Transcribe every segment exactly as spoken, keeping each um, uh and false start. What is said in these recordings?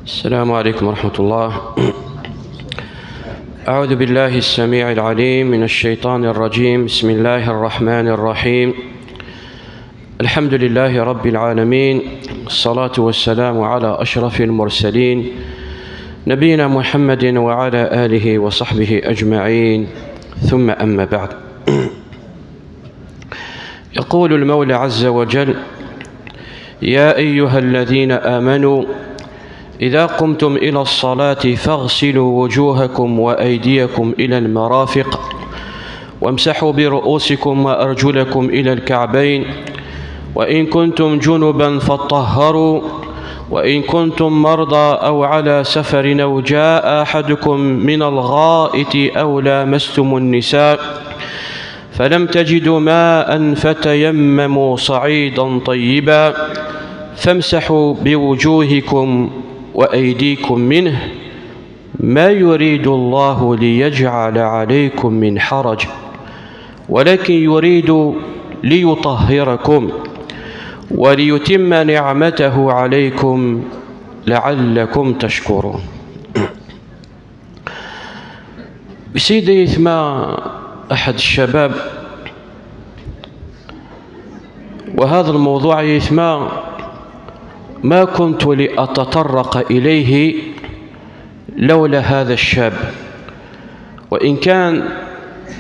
السلام عليكم ورحمة الله. أعوذ بالله السميع العليم من الشيطان الرجيم. بسم الله الرحمن الرحيم. الحمد لله رب العالمين، الصلاة والسلام على أشرف المرسلين، نبينا محمد وعلى آله وصحبه أجمعين، ثم أما بعد. يقول المولى عز وجل: يا أيها الذين آمنوا إذا قمتم إلى الصلاة فاغسلوا وجوهكم وأيديكم إلى المرافق وامسحوا برؤوسكم وأرجلكم إلى الكعبين وإن كنتم جنبا فاطهروا وإن كنتم مرضى أو على سفر أو جاء أحدكم من الغائط أو لامستم النساء فلم تجدوا ماء فتيمموا صعيدا طيبا فامسحوا بوجوهكم وأيديكم منه ما يريد الله ليجعل عليكم من حرج ولكن يريد ليطهركم وليتم نعمته عليكم لعلكم تشكرون. بسيدي يثمى أحد الشباب، وهذا الموضوع يثمى ما كنت لأتطرق إليه لولا هذا الشاب، وإن كان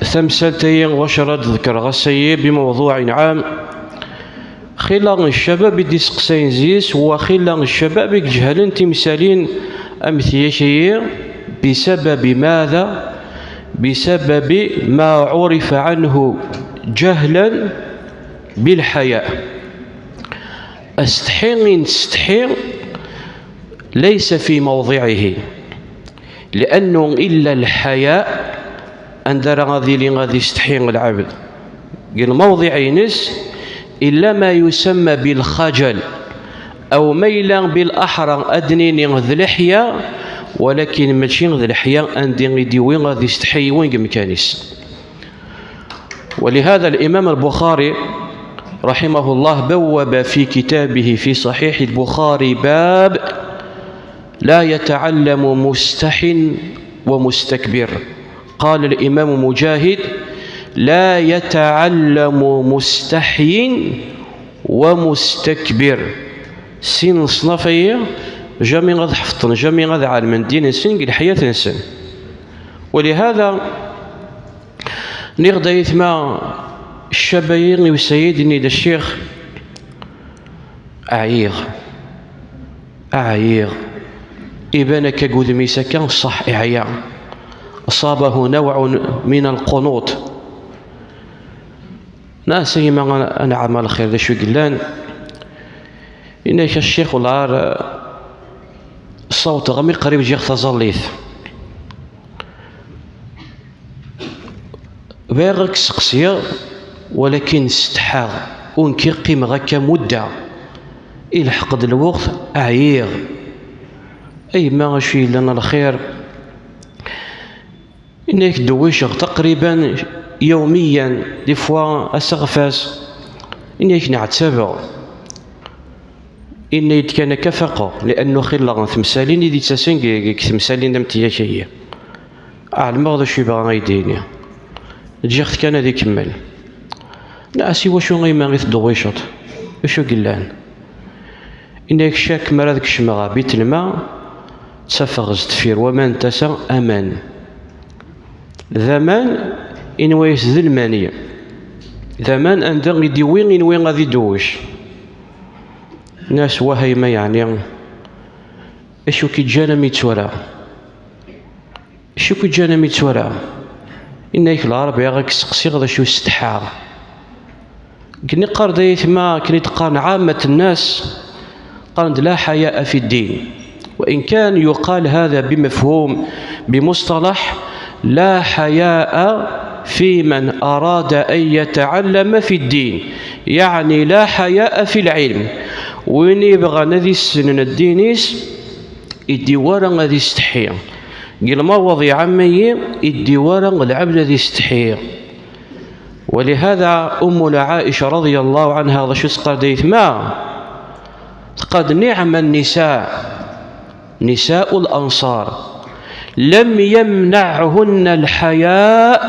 ثمسلتي وشرد ذكر غسي بموضوع عام. خلا الشباب يدي سقسين زيس، وخلا الشباب يجهلن تمثالين أمثيكي. بسبب ماذا؟ بسبب ما عرف عنه جهلا بالحياء. استحي نستحي ليس في موضعه، لأنه إلا الحياء أن درى غادي لي غادي يستحي العبد. قال موضع ينس إلا ما يسمى بالخجل، أو ميلا بالأحرى أدنيني ذ الحياء، ولكن ماشي ذ الحياء أندي غيديوي غادي يستحي وين مكانيس. ولهذا الإمام البخاري رحمه الله بوب في كتابه في صحيح البخاري باب لا يتعلم مستح ومستكبر. قال الإمام مجاهد: لا يتعلم مستحي ومستكبر. سين صنفي جميع هذا حفظن، جميع هذا عالم دين سن الحياة سن. ولهذا نغدا يثمى الشبايين وسيدني الشيخ أعيغ، أعيغ. إبانك قد ميسكا صح إعيا، أصابه نوع من القنوط. ناس يما أنا عمل خير ذا شو قلان. إنك الشيخ والعار صوت غمي قريب جيغ تظليث. Bɣiɣ ad k-seqsiɣ, walakin setḥaɣ ur nekk i qqimeɣ akka mudda. Ilḥeq-d lweqt, ɛyiɣ. A yemma, acu yellan a lxir? Inna-yak dewwiceɣ taqriban yawmiyan, des fois ass ɣef ass. Inna-yak neɛttabeɣ. Inna-yi-d kan akka faqeɣ, liannu xilleɣ temsalin i d-ittasen deg, deg temsalin am tiyak-agi. Ɛelmeɣ d acu yebɣa ad yi-d-yini. Ǧǧiɣ-t kan ad ikemmel. Nniɣ-as: "I wacu a yemma i tedwiceḍ? Acu yellan?" Inna-yak: "Cak mi ara d-kecmeɣ ɣer Bitelma, ttafeɣ sdeffir waman n tasa aman. D aman, inwa-yas d lmani. D aman anda i d-iwwi inwi ad idewwec." Nniɣ-as: "Wah a yemma, yeɛni acu k-iǧǧan am i d tura? Acu k-iǧǧan am i d tura?" Inna-yak: "Lɛerbi, ad k-seqsiɣ d acu setḥaɣ." Akken i qqaren d ayetma, akken i d-qqaren ɛamat nnas, qqaren-d: "لا حياء في الدين". وإن كان يقال هذا بمفهوم، بمصطلح: "لا حياء في من أراد أن يتعلم في الدين"، يعني لا حياء في العلم. Win yebɣan ad issen ddin-is, idiwa ara ad isteḥḥi. Deg lmawaḍ iɛammayi, idiwa ara lɛebd ad isteḥḥi. ولهذا أمنا عائشة رضي الله عنها, d acu teqqar d ayetma? Teqqar-d: نعم النساء، نساء الأنصار، لم يمنعهن الحياء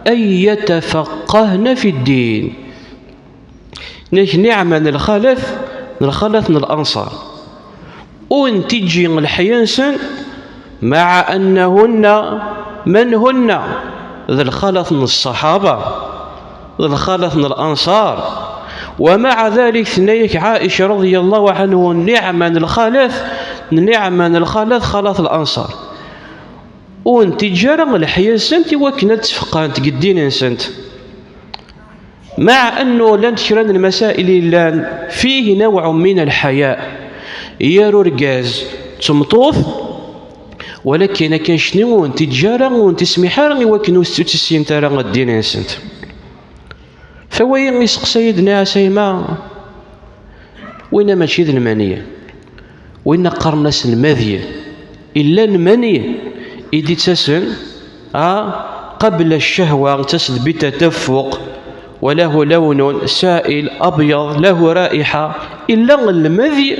أن يتفقهن في الدين. Nek niɛma n lxalat, n lxalat n Lanṣar. Ur ntiǧǧi lḥya-nsen, مع أنهن من هن؟ D lxalat n ṣṣaḥaba, d lxalat n Lanṣar. ومع ذلك, tenna-yak Ɛaica رضي الله عنه, niɛma n lxalat, niɛma n lxalat, xalat Lanṣar. Ur ntiǧǧi ara lḥya-nsent i wakken ad tfeqqɛent deg ddin-nsent. مع أنه llant kra n lmasail yellan فيه نوع من الحياء, yar urgaz d tmeṭṭut, walakin akken cni ur ntiǧǧi ara, ur ntismiḥ ara i wakken ur tt-, ur tissint ara ddin-nsent. Fawayi iseqsa-yi-d Nna Ɛasayma, winna mačči d lmani, winna qqaren-as lmadi, illa lmani i d-ittasen, a, قبل الشهوة, tas-d بالتدفق, وله لون سائل أبيض, له رائحة, illa lmadi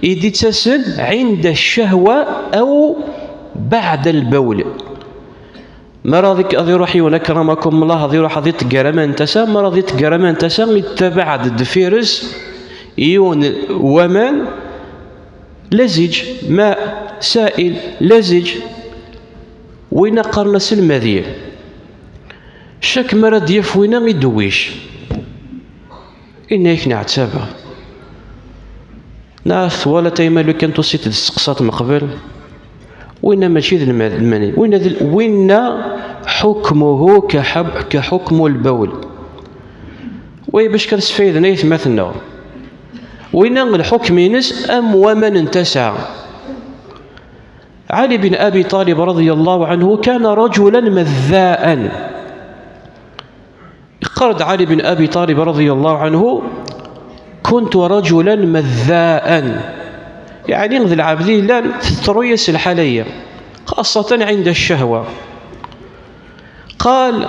i d-ittasen عند الشهوة أو بعد البول. Mi ara ad ik-, ad iruḥ yiwen, أكرمكم الله, ad iruḥ ad iṭegger aman n tasa, mi ara ad iṭegger aman n tasa, ittabaɛ-d deffir-s yiwen waman, لزج, ماء سائل لزج, winna qqaren-as lmadi. Cak mi ara d-yaf winna, idewwic. Inna-yak neɛtabeɣ. Neɣ twalaḍ a yemma, lukan tusiḍ-d testeqsaḍ meqbel? Winna mačči d lmad-, lmani. Winna d l-, winna حكمه كحب-, كحكم البول. Way bac kan sfayden aytmaten-nneɣ. Winna lḥukm-ines am waman n tasa. علي بن أبي طالب رضي الله عنه كان رجلا مذاء. Yeqqar-d Ɛali bin Abi Ṭalib رضي الله عنه: كنت رجلا مذاء. Yeɛni d lɛebd i yellan tettru-yas lḥala-yi, خاصة عند الشهوة. قال: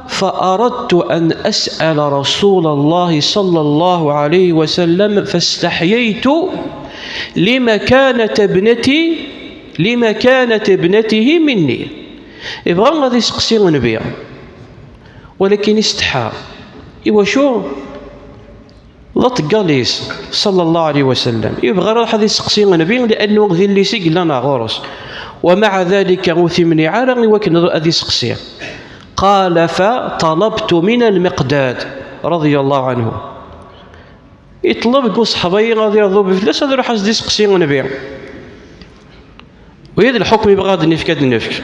فأردت أن أسأل رسول الله صلى الله عليه وسلم فاستحييت لمكانة ابنتي، لمكانة ابنته مني. Yebɣa ad iseqsi Nnbi. Walakin isetḥa. Iwacu? D aṭeggal-is, صلى الله عليه وسلم. Yebɣa ara ad iseqsi Nnbi, li'annu d illi-s i yellan ɣur-s. ومع ذلك, ur t-imniɛ ara i wakken ad iseqsi. قال: فطلبت من المقداد رضي الله عنه. Iṭleb deg uṣeḥba-yi ad iɣḍub fell-as, ad iruḥ ad s-d-iseqsi Nnbi. Waya d lḥukm i bɣa ad d-nefk, ad d-nefk.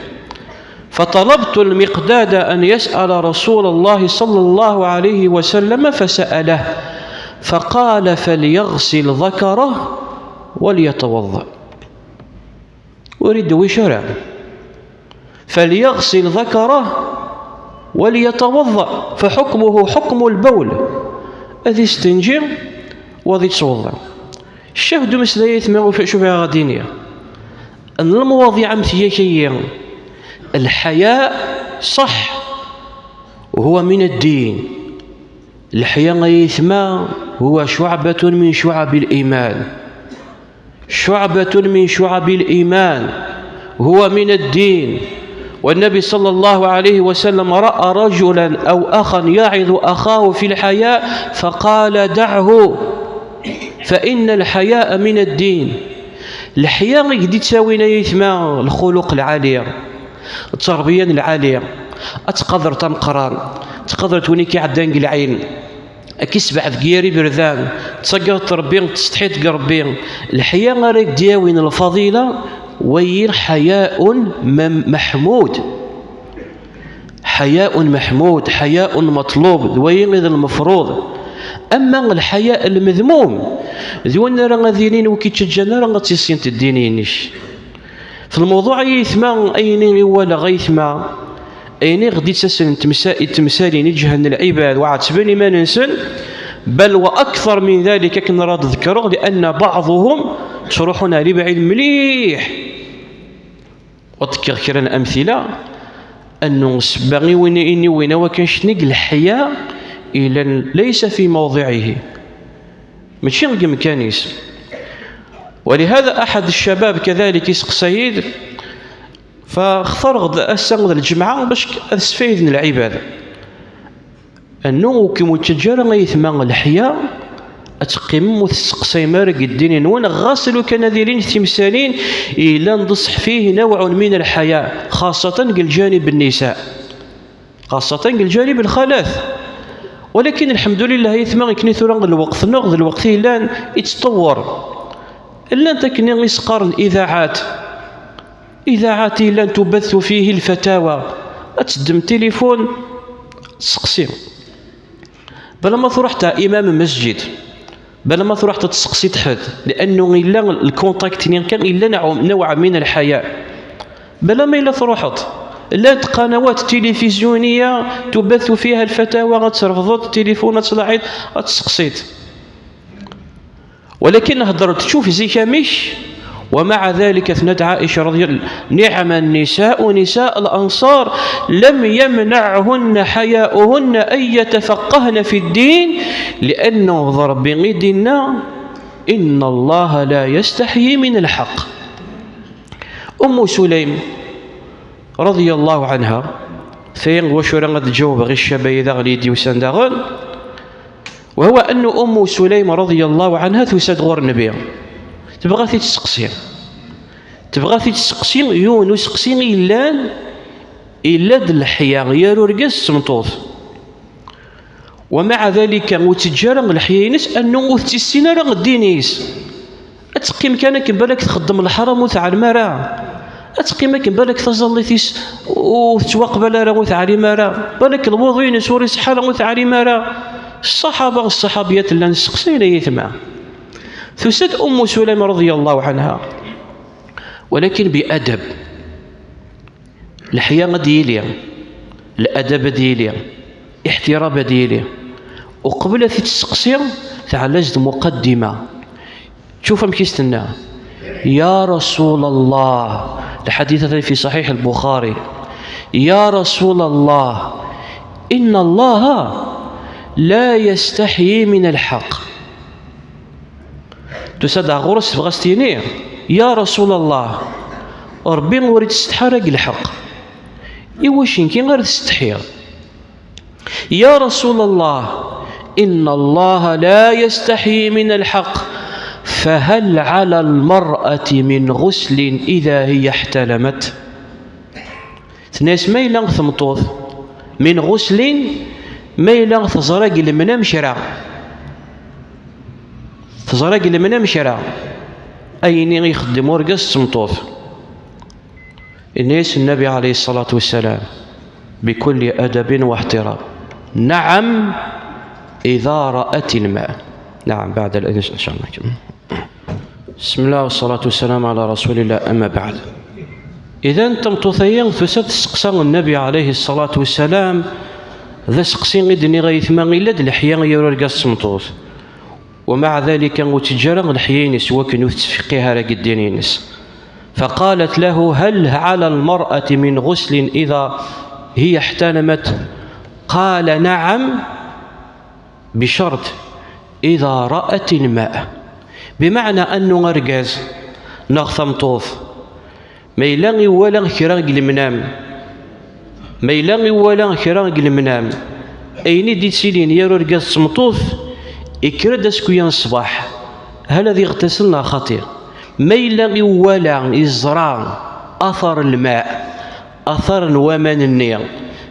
فطلبت المقداد أن يسأل رسول الله صلى الله عليه وسلم فسأله فقال: فليغسل ذكره وليتوضأ. Ur idewwic ara. فليغسل ذكره وليتوضأ فحكمه حكم البول. Ad istenji u ad ittweḍḍa. Ccah d umeslay, aytma, ur cfiɣ ad iniɣ. N lemwaḍiɛ am tiyakayi, الحياء صح هو من الدين. Leḥya, ay aytma, هو شعبة من شعب الإيمان. شعبة من شعب الإيمان، هو من الدين. والنبي صلى الله عليه وسلم رأى رجلا أو أخا يعظ أخاه في الحياء فقال: دعه فإن الحياء من الدين. Leḥya i k-d-ittawin, ay aytma, lxuluq lɛali, tterbiya n lɛali, ad tqadreḍ ameqqran, tqadreḍ win i k-iɛeddan deg lɛin. Ad k-isbeḥ deg yir iberdan, tettaggaḍ Rebbi, tsetḥiḍ deg Rebbi. Leḥya ara k-d-yawin lfaḍila, wayi حياء م-, محمود. حياء محمود، حياء مطلوب, d wayi i d lmefruḍ. Ama lḥaya lmedmum, d win ara ad yinin ur k-ittaǧǧan ara ad tissint ddin-inek. Fi lmewḍuɛ, ay aytma, ayen i walaɣ, ay aytma, ayen i ɣ-d-ittasen n temsa-, n temsalin i ǧehden lɛibad u ɛettben iman-nsen, بل وأكثر من ذلك, akken ara d-ḍekkreɣ, لأن بعضهم ttruḥun ar lebɛid mliḥ. Ad d-kkeɣ kra n amtila, annu ssebba i win, i win awakken cnig leḥya ilan ليس في موضعه. Mačči deg umkan-is. ولهذا أحد الشباب كذلك يسقسيد، فاخترغ أسا الجمعة باش أسفيد العباد. أنه كم تجرى يثمى الحياة، أتقيم وتسقسي مارك الدين نون غاسل كان ذيلين تمثالين، إلا نضصح فيه نوع من الحياة، خاصة الجانب النساء، خاصة الجانب الخلاث. ولكن الحمد لله يثمى كني ثورا الوقت نغض الوقت إلا يتطور. إلا أنت كني يسقر الإذاعات، إذاعات إلا تبث فيه الفتاوى، أتدم تليفون تسقسي. بلا ما تروح تاع إمام مسجد، بلا ما تروح تسقسي تحد، لأنه إلا الكونتاكت نينكا إلا نوع، نوع من الحياء. بلا ما إلا تروحت، لا قنوات تلفزيونية تبث فيها الفتاوى، غترفضت التليفون، غتلاعيط، غتسقسيت. ولكن هضرت تشوف زيك مش. ومع ذلك اثنت عائشة رضي الله، نعم النساء نساء الأنصار، لم يمنعهن حياؤهن أن يتفقهن في الدين، لأنه ضرب غيدنا: إن الله لا يستحيي من الحق. أم سليم رضي الله عنها، ثين وشورا غتجاوب غير الشباب إذا غليدي وسان داغن، وهو أن أم سليم رضي الله عنها تسد غور النبي، تبغى تسقسي، تبغى تسقسي يون وسقسي إلان، إلا د الحياة يا رورقس سمطوط. ومع ذلك وتجارة الحياة ينس أنه وتسين رغ الدينيس. أتقيم كان كبالك تخدم الحرام وتعلم راه. أتقيم كبالك تظل تيس وتوقبل راه وتعلم راه. بالك الوضوء ينس وريس حاله وتعلم راه. الصحابة، الصحابيات اللي نسقسينا يثمع. تسد أم سليم رضي الله عنها، ولكن بأدب. الحياة غادي يلي، الأدب غادي يلي، احترام غادي يلي. وقبل تتسقسي، تعالج مقدمة. شوف أم كيستنا: يا رسول الله، الحديث هذا في صحيح البخاري: يا رسول الله، إن الله لا يستحيي من الحق. تسد غرس بغاستيني: يا رسول الله، ربي وريت تستحرق الحق. إيوا شنكي غير تستحير؟ يا رسول الله، إن الله لا يستحيي من الحق، فهل على المرأة من غسل إذا هي احتلمت؟ تناس ما إلا ثمطوث من غسل، ما إلا تزرق المنام شرا، تزرق المنام شرا، أيني يخدم ورقص ثمطوث. إنيس النبي عليه الصلاة والسلام بكل أدب واحترام: نعم، إذا رأت الماء. نعم، بعد الإذن إن شاء الله. بسم الله والصلاة والسلام على رسول الله، أما بعد. إذن تمطوثيا ثسات سقسا النبي عليه الصلاة والسلام: ذا سقسي غيدني غيثما إلا د الحيا يرو القاس تمطوث. ومع ذلك وتجرى الحيين سواكن وتتفقيها راك الدينينس. فقالت له: هل على المرأة من غسل إذا هي احتلمت؟ قال: نعم، بشرط إذا رأت الماء. بمعنى أنه أرقاز نغ ثمطوث ما إلا إولا كرا قلمنام، ما إلا إولا كرا قلمنام، أين دي تسيلين يا رورقاس سمطوث، إكرد أسكويا الصباح، هل هذه اغتسلنا خطير؟ ما إلا إولا إزرا أثر الماء، أثر ومن النير،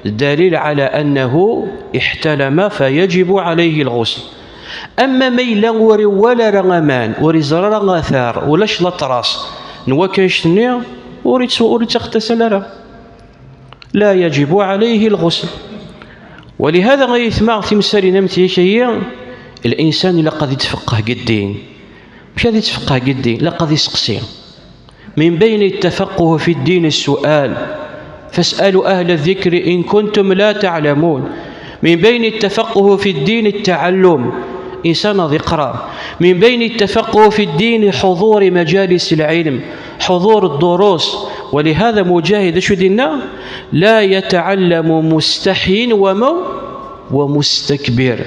دليل على أنه احتلم فيجب عليه الغسل. أما ما إلا وري ولا راه أمان، وري زرا راه أثار، ولاش لطراس، نوا كاش النير، وري تسو-، وري تغتسل راه. لا يجب عليه الغسل. ولهذا غيثمع في مسالنا متيكية، الإنسان إلا قد يتفقه قد الدين. مش هذه يتفقه قد الدين، لا قد يسقسي. من بين التفقه في الدين السؤال، فاسألوا أهل الذكر إن كنتم لا تعلمون. من بين التفقه في الدين التعلم، إنسان ذي يقرا. من بين التفقه في الدين حضور مجالس العلم، حضور الدروس. ولهذا مجاهد شو دينا: لا يتعلم مستحي ومو ومستكبر.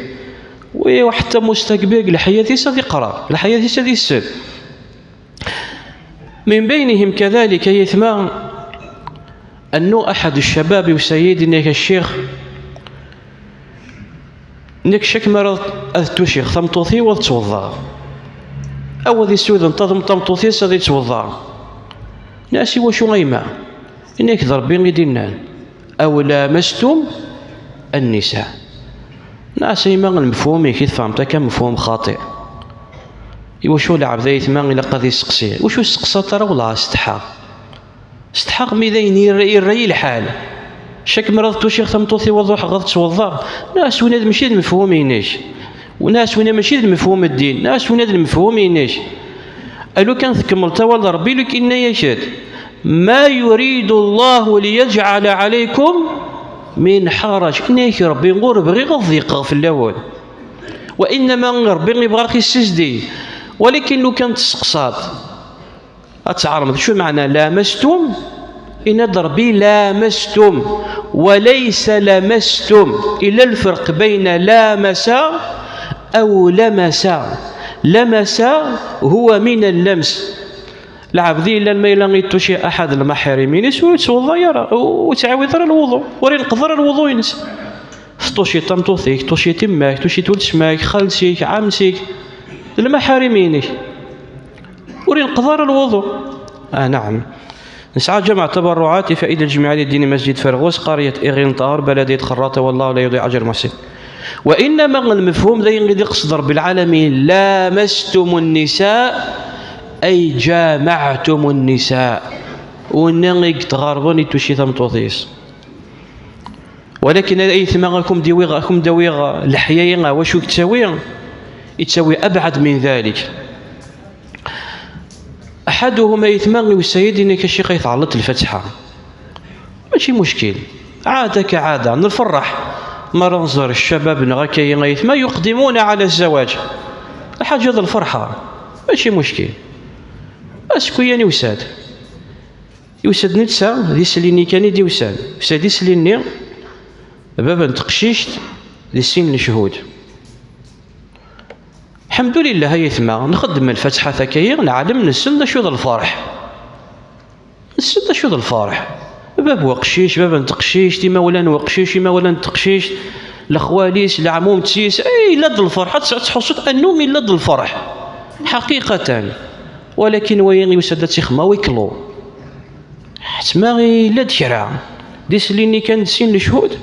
وي، وحتى مستكبر الحياة يسا ذي يقرا، الحياة يسا ذي السد. من بينهم كذلك, ay aytma, أنه أحد الشباب يسيدني الشيخ, nekk cak mi ara ad tuciɣ tameṭṭut-iw ad ttweḍḍaɣ. Awa ad isuden taḍem-, tameṭṭut-is ad ittweḍḍaɣ. Nniɣ-as: "I wacu a yemma?" Yenna-ak: "D Ṛebbi i d-innan: أو لامستم النساء." Nniɣ-as: "A yemma, lemefhum-ik i tfehmeḍ akka mefhum xaṭi. I wacu lɛebd, ay aytma, ilaq ad iseqsi? I wacu ur testeqsaḍ ara?" Wellah, setḥaɣ. Setḥaɣ mi d ayen irra, irra-yi lḥal. Cak mi ara tuciɣ tameṭṭut-iw ad ruḥeɣ ad ttweḍḍaɣ. Nniɣ-as: "Winna d mačči d lemefhum-inek." Nniɣ-as: "Winna mačči d lemefhum n ddin." Nniɣ-as: "Winna d lemefhum-inek." Alu kan tkemmleḍ awal n Ṛebbi, lu kan yenna-yak-d: "ما يريد الله ليجعل عليكم من حرج." Yenna-yak Ṛebbi: "Ur bɣiɣ ad ḍiqeɣ fell-awen." وإنما Ṛebbi ibɣa ad ɣ-issizdig. Walakin lu kan testeqsaḍ, ad tɛermeḍ d acu meɛna لامستم. Yenna-d Ṛebbi: "لامستم وليس لمستم". إلا الفرق بين لامس أو لمس. لمس هو من اللمس. Lɛebd yellan ma yella ittuci aḥad lmaḥarimin-is, ur yettweḍḍa ara, ur yettɛawid ara lwuḍu, ur ineqqeḍ ara lwuḍu-ines. Ttuci tameṭṭut-ik, ttuci yemma-k, ttuci weltma-k, xalti-k, ɛemti-k, d lmaḥarimin-ik. Ur ineqqeḍ ara lwuḍu. Ah, naɛam. Nesɛa جمع تبرعات لفائدة الجمعية الدينية مسجد فرغوس، قرية إغنطار، بلدية خراطة، والله لا يضيع أجر المحسنين. وإنما المفهوم d ayen i d-iqsed Ṛebbi lɛalamin: "لامستم النساء"، أي جامعتم النساء. Winna i yetɣerben ittuci tameṭṭut-is. Walakin ay aytma, ad kem-d-awiɣ, ad kem-d-awiɣ leḥya-yi, ɣer wacu i yettawi? Yettawi أبعد من ذلك. أحدهم, ay aytma, iwessa-yi-d, yenna-k: "A ccix, ay tɛelleḍ lfatiḥa." Mačči muckil. عادة كعادة, nferreḥ. Mi ara nẓer ccabab neɣ akka-yi, ay aytma, يقدمون على الزواج. Lḥaǧa d lferḥa. Mačči muckil. Acku yan iwsa-d. Iwsa-d netta, d isli-nni kan i d-iwsan. Iwsa-d isli-nni, bab n teqcict, di sin n lechud. Lḥemdulillah, ay aytma, nxeddem lfatiḥa takka-yi, neɛlem, nessen d acu d lferḥ. Nessen d acu d lferḥ. Bab weqcic, bab n teqcict, imawlan n weqcic, imawlan n teqcict, lexwal-is, leɛmumt-is, eh, yella-d lferḥ, ad tt-, ad tḥussuḍ annu yella-d lferḥ. Ḥaqiqatan. Walakin wayi iwsa-d ad tt-ixem à huis clos. Ḥetma yella-d kra. D isli-nni kan d sin lechud.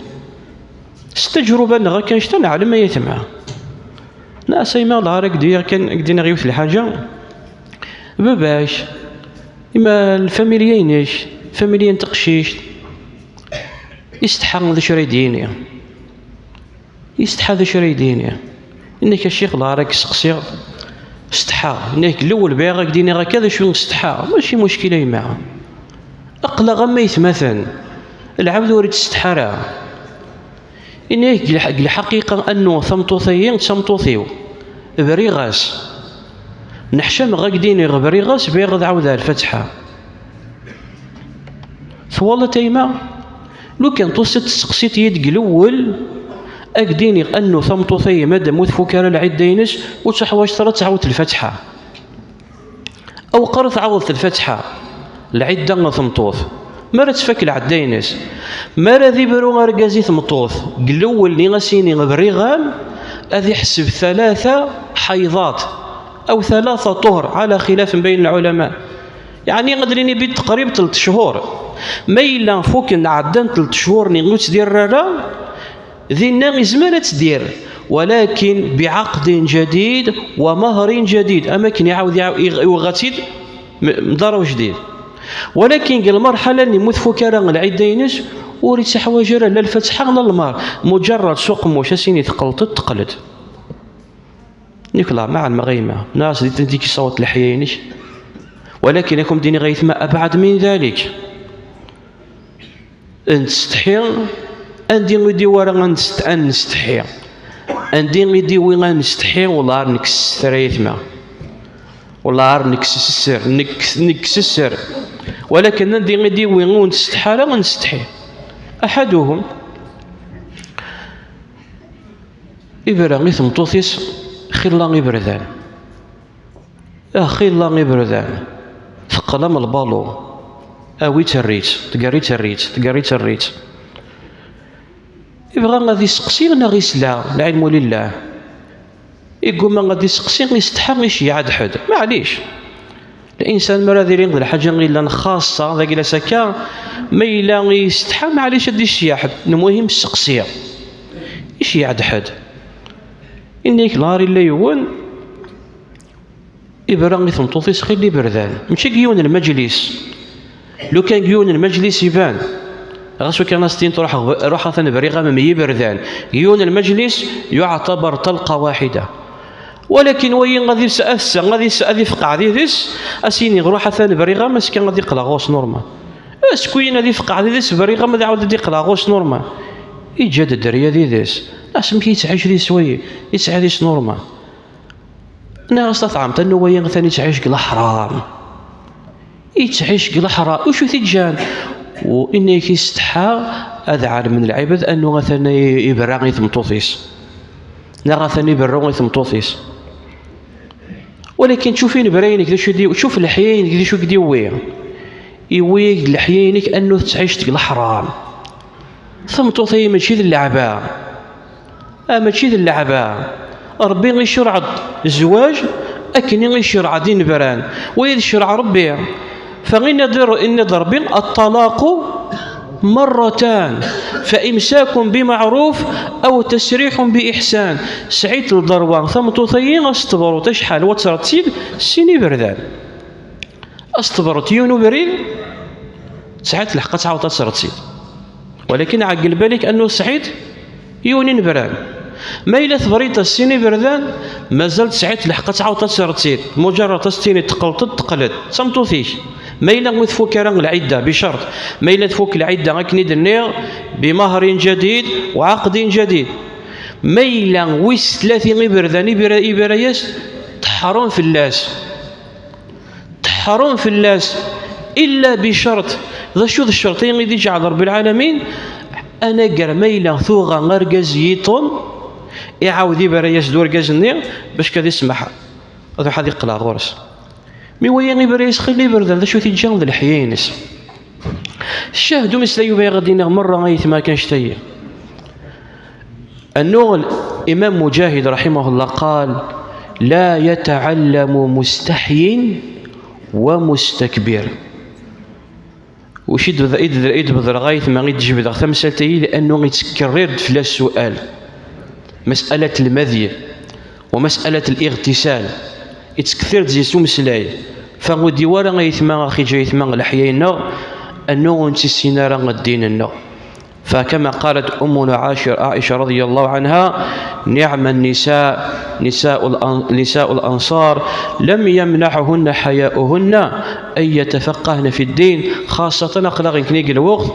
S tajruba-nneɣ akka annect-a neɛlem, ay aytma. Nniɣ-as: "A yemma, wellah ar ak-d-iniɣ kan, ak-d-iniɣ yiwet lḥaǧa. Baba-k, ima lfamilya-inek, familya n teqcict, isetḥa d acu ara yi-d-yini? Isetḥa d acu ara yi-d-yini?" Yenna-k: "A ccix, wellah ar ak-seqsiɣ." Setḥaɣ. Yenna-k: "Lewwel bɣiɣ ad ak-d-iniɣ akka d acu n setḥa." "Mačči muckil, a yemma. Aql-aɣ am aytmaten. Lɛebd ur ittsetḥa ara." Yenna-yak: "Deg lḥ-, deg lḥaqiqa, annu tameṭṭut-agi d tameṭṭut-iw. Briɣ-as. Neḥcameɣ ad k-d-iniɣ briɣ-as, bɣiɣ ad ɛawdeɣ lfatiḥa." Twalaḍ a yemma? Lukan tusiḍ testeqsiḍ-iyi deg lewwel, ad k-d-iniɣ annu tameṭṭut-agi, madam ur tfuk ara lɛidda-ines, ur teḥwaǧeḍ ara ad tɛawdeḍ lfatiḥa. Aweqqar tɛawdeḍ lfatiḥa, lɛidda n tmeṭṭut, mi ara tfak lɛidda-ines. Mi ara d-ibru urgaz i tmeṭṭut, deg lewwel-nni ad s-yini briɣ-am, ad iḥseb tlata ḥayḍat, aw tlata ṭuhur, ɛala xilaf n bayen lɛulama. Yeɛni ad d-nini bi teqrib telt cchur. Ma yella fukken, ɛeddan telt cchur-nni ur ttdiren ara, dinna izmer ad tdir, walakin biɛaqdin jadid wa mahrin jadid, am akken iɛawed iɛaw-, iɣ-, iweɣɣa-tt-id m-, mḍar ujdid. Walakin deg lmerḥala-nni mu tfuk ara lɛidda-ines, ur ittaḥwaǧ ara la lfatiḥa la lmar, muǧerrad s uqemmuc, as-ini teqqleḍ-d, teqqel-d. Nekk la ma ɛelmeɣ a yemma, nniɣ-as di tenti k-issaweḍ leḥya-inek. Walakin ad kem-d-iniɣ a yetma, abɛad min dalik. Nettsetḥi, andi i d-iwwi ara ad nest-, ad nestḥi? Andi i d-iwwi ad nestḥi? Wellah ar nekkes sser a yetma. Wellah ar nekkes sser, nek-, nekkes sser. Walakin andi i d-iwwi ur nsetḥi ara, ad nestḥi. Aḥaduhum, ibra i tmeṭṭut-is xilla iberdan. Ah, xilla iberdan. Qlam lbalu, awi-tt, err-itt, tgerri-tt, err-itt, tgerri-tt, err-itt. Ibɣa ad iseqsi neɣ isla, lɛilmu lillah. Iguma ad iseqsi, isetḥa, iceyyeɛ-d ḥedd. Maɛlic. Linsan mi ara d-ilin d lḥaǧa i yellan xaṣṣa, dagi las akka, ma yella isetḥa, maɛlic ad iceyyeɛ ḥedd. Lmuhim, seqsi. Iceyyeɛ-d ḥedd. Inna-yak, lɣar illa yiwen, iberra i tmeṭṭut-is xilla iberdan. Mačči deg yiwen n lmeǧlis. Lukan deg yiwen n lmeǧlis iban. Ɣas ukan as-tiniḍ ruḥ, ruḥ atan briɣ-am meyya iberdan. Deg yiwen n lmeǧlis yuɛtabar talqa waḥida. Walakin wayi ad is-, ass-a ad is-, ad ifqeɛ did-s, as-yini ruḥ atan briɣ-am, azekka ad iqleɛ ɣur-s normal. Acku yin ad ifqeɛ did-s briɣ-am, ad iɛawed ad iqleɛ ɣur-s normal. Iǧǧa-d dderya did-s. Asmi yettɛic did-s wayi, yettɛic did-s normal. Nniɣ-as, taṭɛamt a nnuwayi atan ittɛic deg leḥram. Ittɛic deg leḥram. Ucu t-iǧǧan? U inna-yak isetḥa ad ɛelmen lɛibad annu atan i-, iberra i tmeṭṭut-is. Neɣ atan iberru i tmeṭṭut-is. Walakin tcuf inebra-inek d acu i d-, tcuf leḥya-inek d acu i k-d-iwwi. Iwwi-yak-d leḥya-inek annu tettɛic deg leḥram. Tameṭṭut-ayi mačči d lleɛba. Ah, mačči d lleɛba. Ṛebbi icerreɛ-d zzwaǧ akken i icerreɛ-d inebran. Wayi d ccreɛ Ṛebbi. Fa inna-d, inna-d Ṛebbi, الطلاق مرتان فإمساك بمعروف أو تسريح بإحسان. Sɛit lderwa, tameṭṭut-ayi, as-tebruḍ acḥal, wa tettreḍ-tt-id sin iberdan. As-tebreḍ yiwen ubrid, tesɛiḍ lḥeqq ad tɛawdeḍ ad terreḍ-tt-id. Walakin ɛegg lbal-ik annu tesɛiḍ yiwen inebran. Ma yella tebriḍ-as sin iberdan, mazal tesɛiḍ lḥeqq ad tɛawdeḍ ad terreḍ-tt-id. Muǧerrad ad s-tiniḍ teqqleḍ-d, teqqel-d. D tameṭṭut-ik. Ma yella ur tfuk ara lɛidda, bicerṭ. Ma yella tfuk lɛidda, akken i d-nniɣ, بمهر جديد وعقد جديد. Ma yella wis tlata iberdan i bira-, i bira-yas, teḥṛem fell-as. Teḥṛem fell-as, illa bicerṭ. D acu d ccerṭ-i i d-iǧɛel Ṛebbi lɛalamin? Anagar ma yella tuɣa argaz yiṭun, iɛawed iberra-yas-d urgaz-nni bac ad isemmeḥ, ad iruḥ ad iqleɛ ɣur-s. Mi waya iberra-yas xilla iberdan, d acu t-iǧǧa d leḥya-ines. Ccah d umeslay i bɣiɣ ad d-iniɣ merra ayetma kan ccetay. Annuɣ Imam Mujahid رحمه الله قال: لا يتعلم مستحي ومستكبر. Wacu i d-, i d-, i d-bedreɣ ayetma, i d-jebdeɣ tamsalt-ayi, liannu ittkerrir-d fell-as sual. مسألة المذي ومسألة الاغتسال. Ittkerrir-d deg-s umeslay. Fa ur d-iwwi ara ayetma, axi eǧǧ ayetma leḥya-nneɣ, annuɣ ur nettissin ara ddin-nneɣ. فكما قالت أمنا عائشة، عائشة رضي الله عنها: نعم النساء نساء الأن-، نساء الأنصار لم يمنعهن حياؤهن أن يتفقهن في الدين، خاصة aql-aɣ nekni deg lweqt,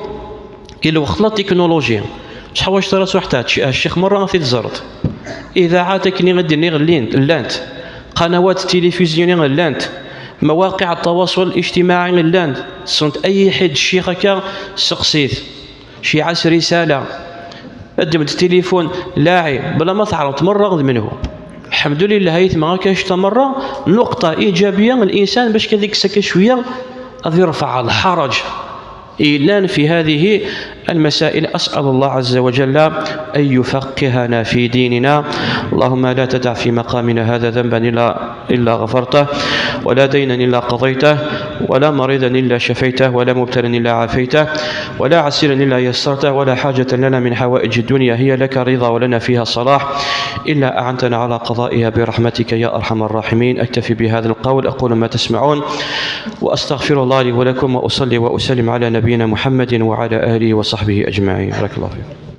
deg lweqt la technologie. Ur teḥwaǧeḍ ara ad truḥeḍ ar ccix merra ad t-id-teẓreḍ. Idaɛat akken i d-nniɣ llint, llant. Qanawat tilifizyu llant. مواقع التواصل الاجتماعي llant. Tessneḍ ay ḥedd ccix akka, seqsit. Ceyyeɛ-as risala. Ddem-d tilifun, laɛi, bla ma teɛreḍ merra d menhu. Lḥemdulillah, ayetma akka ccta merra, نقطة إيجابية, الإنسان باش كذا يكسك شوية, ad يرفع الحرج. إيلان في هذه المسائل. أسأل الله عز وجل أن يفقهنا في ديننا. اللهم لا تدع في مقامنا هذا ذنبا إلا، إلا غفرته، ولا دينا إلا قضيته، ولا مريضا إلا شفيته، ولا مبتلا إلا عافيته، ولا عسيرا إلا يسرته، ولا حاجة لنا من حوائج الدنيا هي لك رضا ولنا فيها صلاح إلا أعنتنا على قضائها برحمتك يا أرحم الراحمين. أكتفي بهذا القول، أقول ما تسمعون، وأستغفر الله لي ولكم، وأصلي وأسلم على نبينا محمد وعلى آله وصحبه أجمعين. بارك الله فيكم.